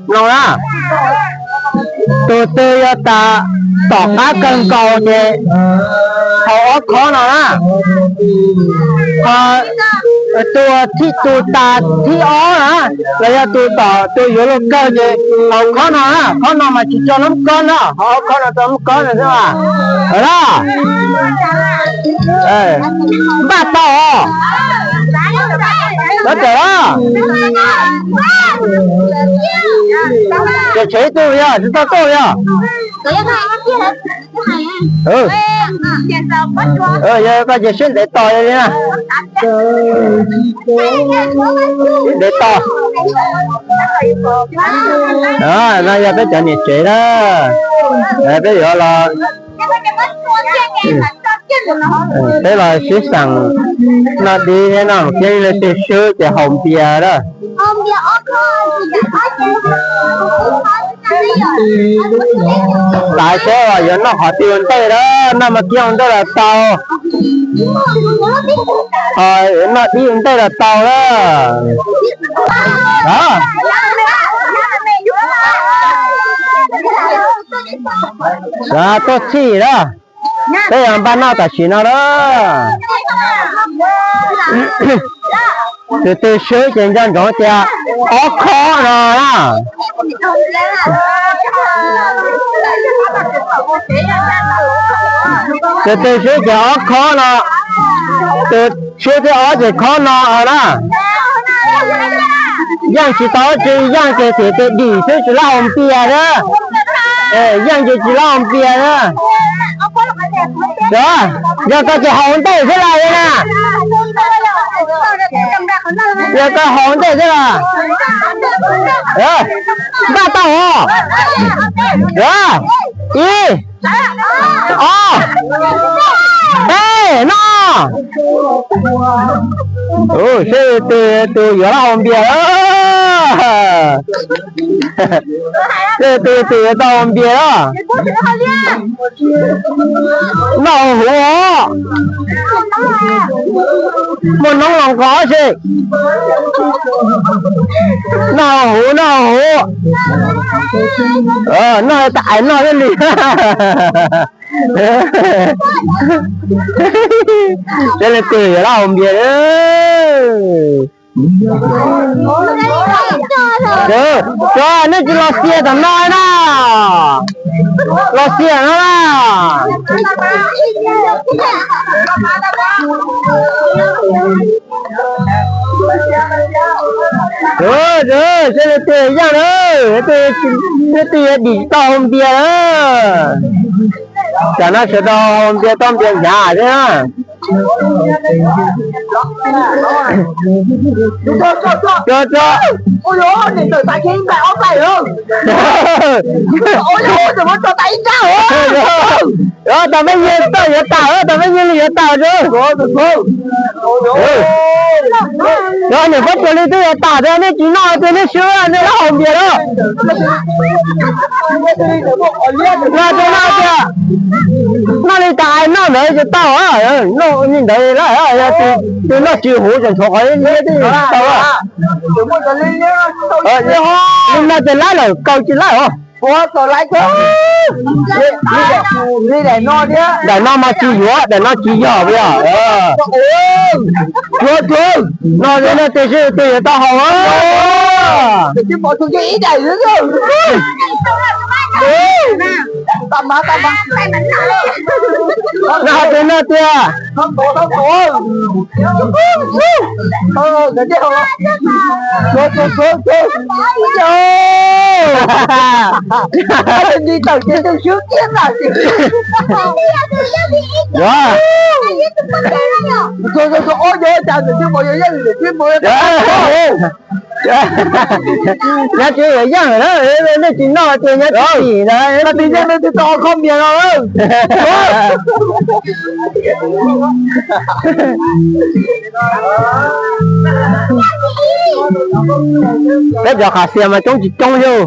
Mloog na, tus twg yog tas tom qab kawg nkaus ces haus ob khob no na. Tus, tus tas thib ob na, los yog tus tom tus yuav luag kawg ces haus khob no na. Khob no mas tsis tso noob kob na, haus ob khob no tso noob kob no xwb mas. Npaj tau os. Los tawm os. Ces tshev ib tug yog tsis tau tuaj yog. Yog koj ces siab ntev tos li na. Siab ntev tos. No yog peb cov niam tsev na, peb yuav los, peb los sib xeem noj dib thiab no, thiab li twg swb ces haus npias na. Xav seb yuav noj qhov twg ua ntej na, noj mas kiag ua ntej los tau, noj dib ua ntej los tau na. Tuaj txhij na, peb yuav npaj noj tam sim no na. Tus twg swb ces nco ntsoov tias ob khob no na. Tus twg swb ces ob khob no, tus swb thib ob ces khob no na. Yeej tsis tau dab tsi, yeej ces tias dim xwb tsis lab haus npias na. Yeej ces tsis lab haus npias na. Yog koj ces haus ntej xwb los na. Yog koj haus ntej xwb los. Npaj tau os. Ib, ob, peb, no. Seb tus yuav lab haus npias. Seb tus twg yuav tau haus npias os. Noj huv os. Muaj noob los nqos si. Noj huv, noj huv. Noj tas ais noj thiaj li. Seb leej twg yuav lab haus npias. Nej tsis los xia tom no na. Los xia no na. Seb leej twg yaj na, leej twg yuav dim tsis tau haus npias na. Tsam no sawv daws haus npias tau npias hnyav thiab na. Tam peb nyuag tawm yuav tas, tam peb nyuag li yuav tas. Niam Fab Tsuas Lis twb yuav tas thiab, nej tsis noj tias nej swb nej lab haus npias na. Noj tias, noj tias, noj li tas ais noj ntawd tsis tau, noj li ntawd lawm, yog tus noj tsis huv tseem tshuav qhov liab twb tau. Li no ces laib lawm, kaw tsis laib os. Daim no mas tsis yuav, daim no tsis yog, yog. Tsuav, tsuav, no yog nej tias seb twg yuav tau haus. No tias, no tias. Nyob tsis yuav yeej na, nej tsis noj tias nyob tsis tim na, noj tsis yeej nej twb tau ob khob npias no. Peb cov qhav xias mas coob tsis coob yog,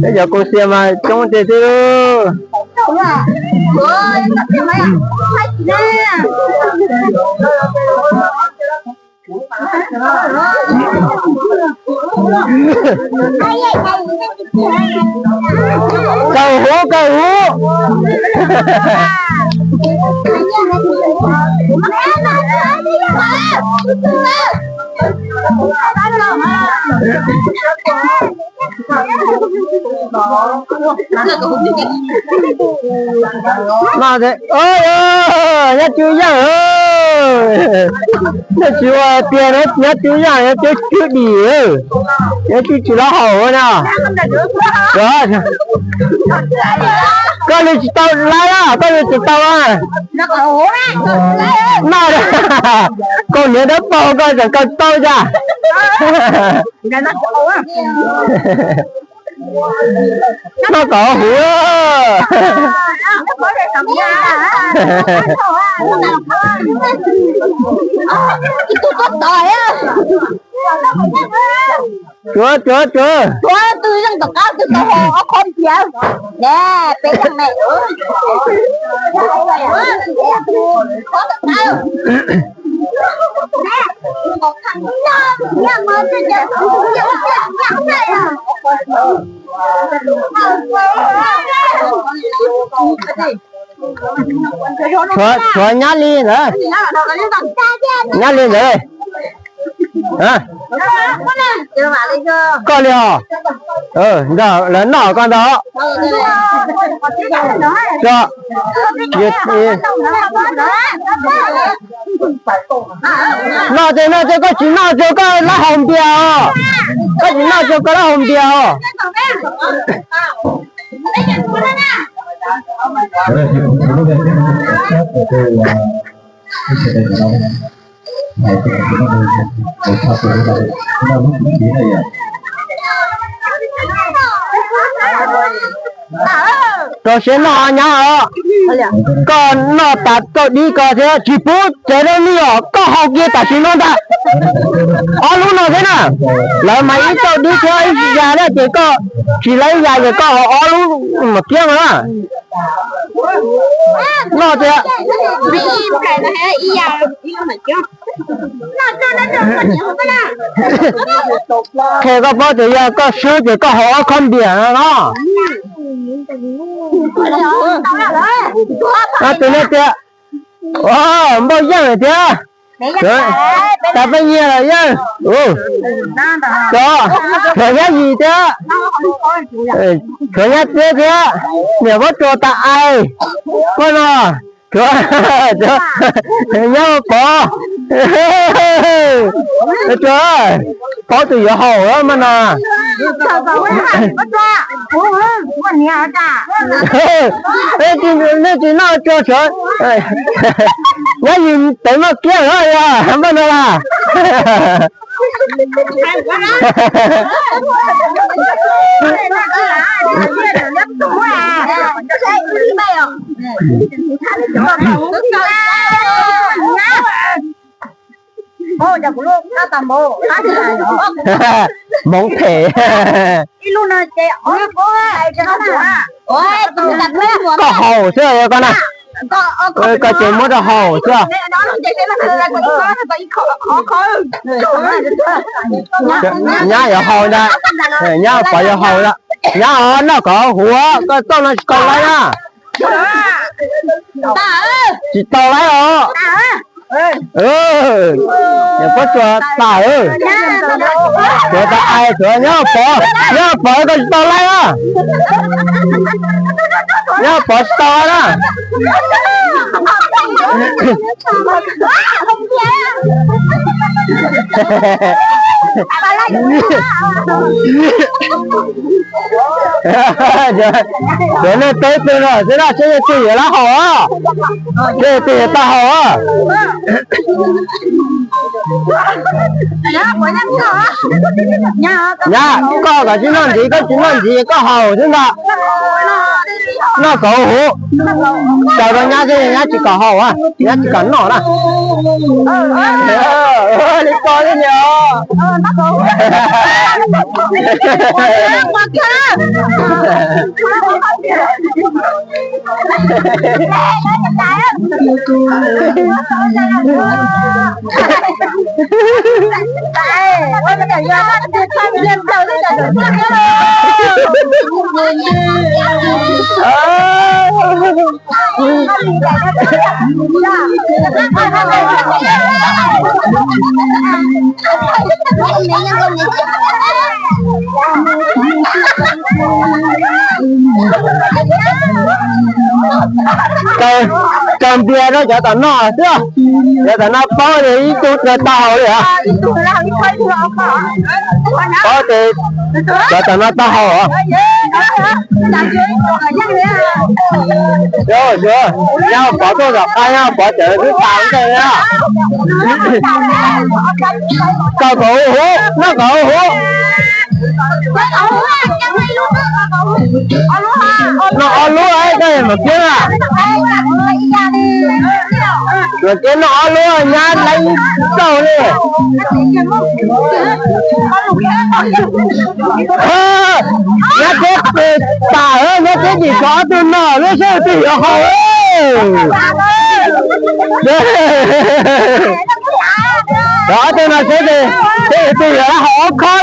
peb cov kaus xias mas coob tiag tiag. Kaw huv, kaw huv. Nyob Tsuj Yaaj, nyob Tsuj Yaaj, nyob Tsuj Yaaj, nyob Tsuj Dim, nyob Tsuj Dim lawv haus na. Koj lwm tsis tau lawm, koj lwm tsis tau. Noj, koj niam dawb paug koj tseem kaw tau cas. Noj kom huv. Tsuav, tsuav, tsuav. Tshuav, tshuav nyab li ntawd, nyab li ntawd. Koj li os, lawv noj koj ntag. Noj ces noj, koj tsis noj ces koj lawv haus npias os. Koj tsis noj ces koj lawv haus npias os. Rau siab noj nyab os. Koj noj tas txaus dib ko thiab tsis pub tsev dab li os, koj haus kiag tam sim no ntag. Ob lub no thiab na, lawv mas ib txaus dib thiab ib ya na ces koj tsis lawv ib ya ces koj haus ob lub mas kiag no na. Noj tias qhia koj paub tias yog koj swb ces koj haus ob khob npias no no. Tus no tias, npauj yeej lawm thiab, tas peb nyiag lawm yeej. Tshuav nyab yim thiab, tshuav nyab txiab thiab, niam Pob Tsuas tas ai. Koj no, tshuav nyab Pov, tshuav Pov tus yuav haus mas no. Nej tsis noj tsuag tshuav nyab yim tev maj kiag los yog maj no las. Hmoov phem. Koj haus xwb koj na. Koj ces muab rau haus xwb. Nyab yuav haus ntag. Nyab Pov yuav haus ntag. Nyab os, noj kom huv, koj txauj no tsis tau laib na. Tsis tau laib os. Niam Pob Tsuas tas, tshuav tas ai, tshuav nyab Pov, nyab Pov koj tsis tau laib na. Nyab Pov tsis tau laib na. Cov neeg teb twg no xwb na, seb yog twg yuav lab haus, seb yog twg yuav tau haus. Nyab, koj kom tsis noj ntxiv, koj tsis noj ntxiv koj haus xwb ntag. Noj kom huv, tsaws rau nyab xwb, nyab tsis kam haus, nyab tsis kam noj na. Li ko xwb ni os. Tsaws npias rau cov tom no xwb, cov tom no paub tias ib tug tau haus li os. Paub tias cov tom no tau haus os. Nyab Pov tuaj tom qab, nyab Pov tseem twb tas ntej na. Tau kom huv, noj kom huv. Noj ob lub, koj mam kiag na. Mam kiag noj ob lub, nyab laib txaus li. Nyab teb tas, nyab teb dim tso ob tug no lub seb twg yuav haus. Ob tug no seb twg yuav haus ob khob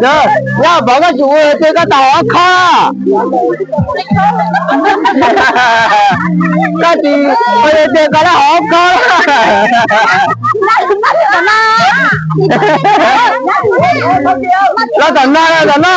na. Nyab Pov, koj tsis ua tias koj tau haus ob khob. Koj tsis ua tias koj tau haus ob khob. Los tom no, los tom no,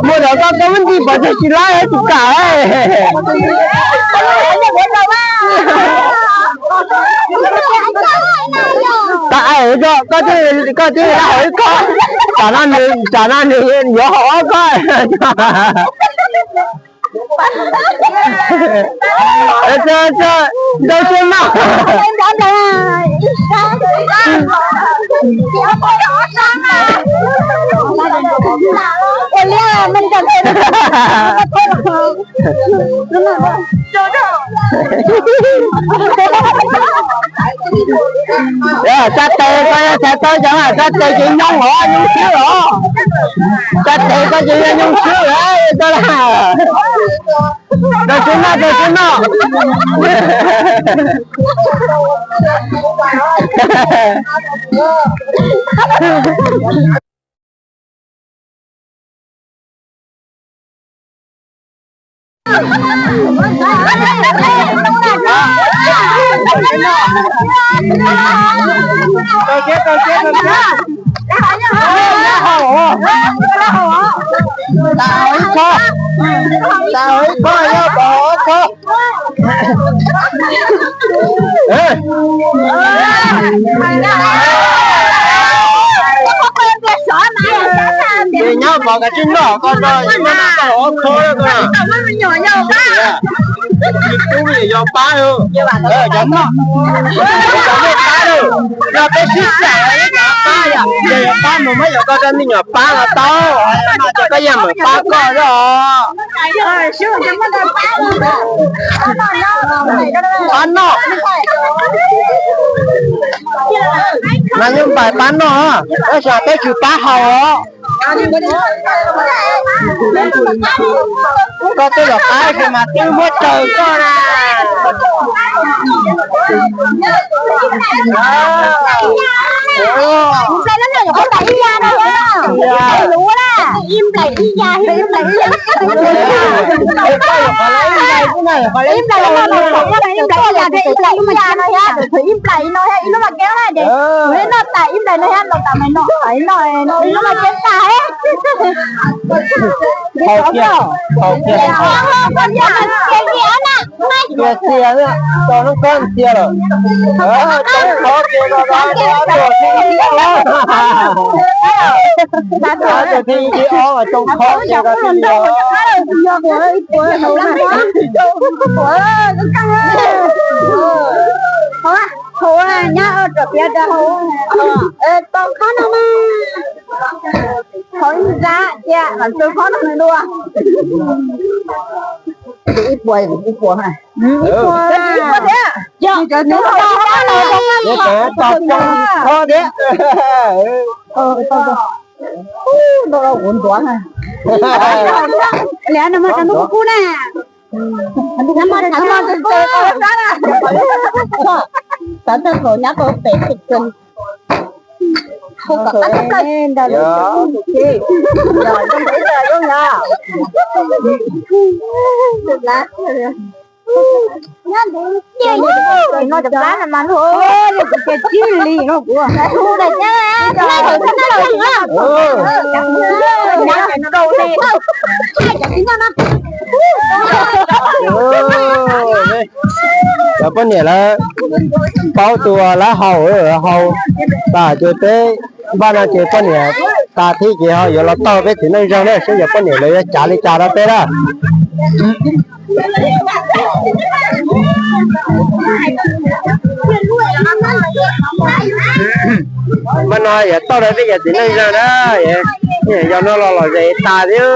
mus tom koj, koj muab nti pov tseg tsis laib tsis kam. Koj aim, koj twb, koj twb laib haus ib khob. Tsam no nws, tsam no nws yuav haus ob khob. Ntau siab no. Sab tes koj yog txhais tau cov sab tes ces nyooj os, nyooj swb os. Sab tes koj ces yog nyooj swb os, koj la. Rau siab noj, rau siab noj. Tas ib khob, tas ib khob, yog tas ob khob. Ces nyob pov kav tsij noj ko tso, ib muab noj tau ob khob. Tsis pub li yog pab, cov noj, cov noj pab, yog peb sib txais cov pab, ces yog pab mus muab yog koj cov me nyuam pab los tau, no ces koj yeej meem pab koj os. Pab noj. Mas yeej npais pab noj, tab sis peb tsis pab haus os. Koj twb los pab ces mas twb muab raws koj na. Ib nplais no thiab ib lub mas kev na ces kuv noj tas ib nplais no thiab noj tas mas noj ib nplais no ib lub mas kev tas. Haus kiag, haus kiag, txias txias, tau noob khob txias lawm. Tsoo qhov ces no, tsoo qhov ces no. Haus, nyab, tso piav rau haus. Tau khob no na. Haus ib zaj cia, tso khob no nws dua. Ib puas, ib puas ha. Ib puas thiab. Ib puas thiab. Ntau, ntau kuv ntuav ha. Liam no mas rau hnub kub na. Txav tag kaum nyab tau pem pem kws. No cov plab no mas, kuv cia tsib li no kuv. Cov poj niam lawv paub tus lawv haus, haus tas ces peb npaj no ces poj niam tas thiab ces ho yuav los taug peb txiv neej zog na, saib yog poj niam lawv yuav cav li cas rau peb na. Mas no yog tau rau peb cov txiv neej zog na, yog no los lom zem tas thiab.